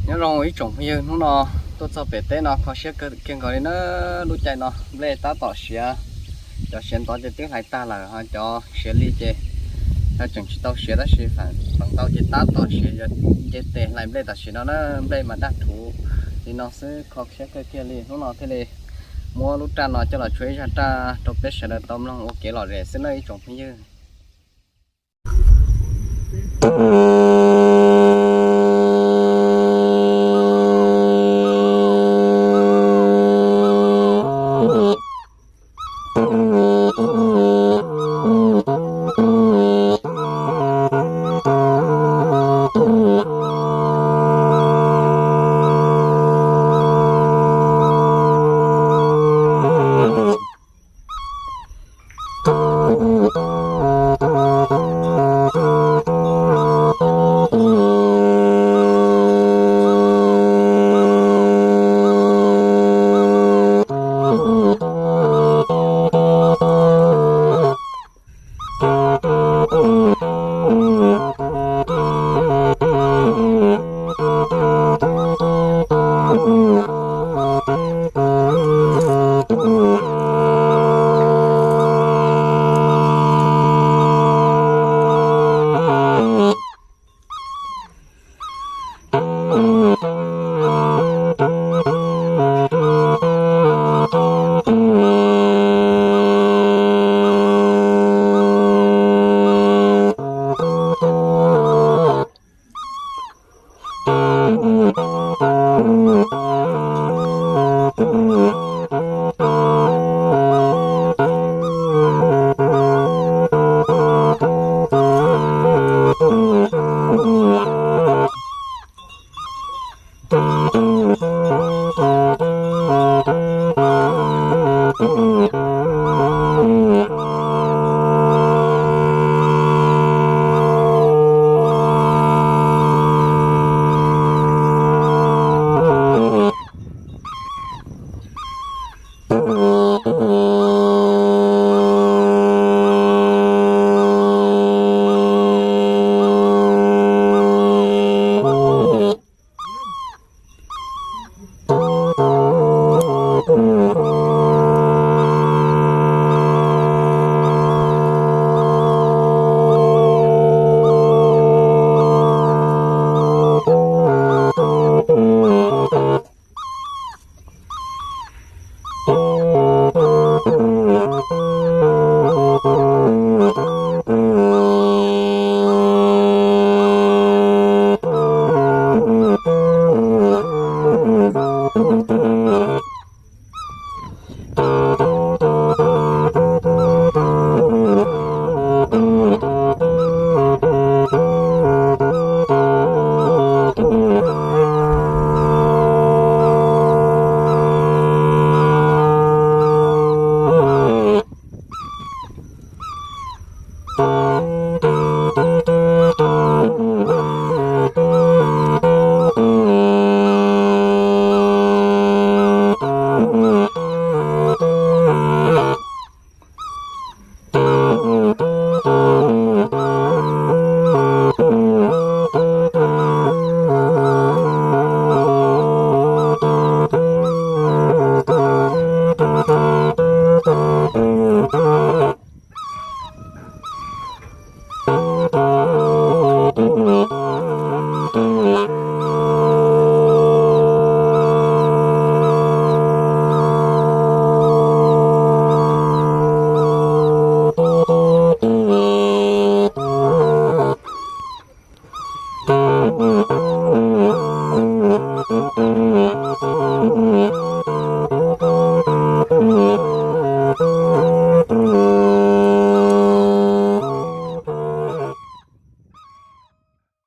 Nyob zoo ib tsoom phooj ywg, hnub no tuaj txog pem teb no kho siab kawg kiag nkaus li na. Lub caij no nplej tab tom siav, cov siav ntxov ces twb hlais tag lawm, ho cov siav li ces yog tseem tsis tau siav tab sis feem ntau ces tab tom siav, yog nce tes hlais nplej tam sim no na. Nplej mas daj rhuv li no xwb, kho siab kawg kiag li. Hnub no thiaj li muab lub raj no coj los tshuab ib zaj raj rau peb sawv daws tau mloog ua kev lom zem xwb na ib tsoom phooj ywg.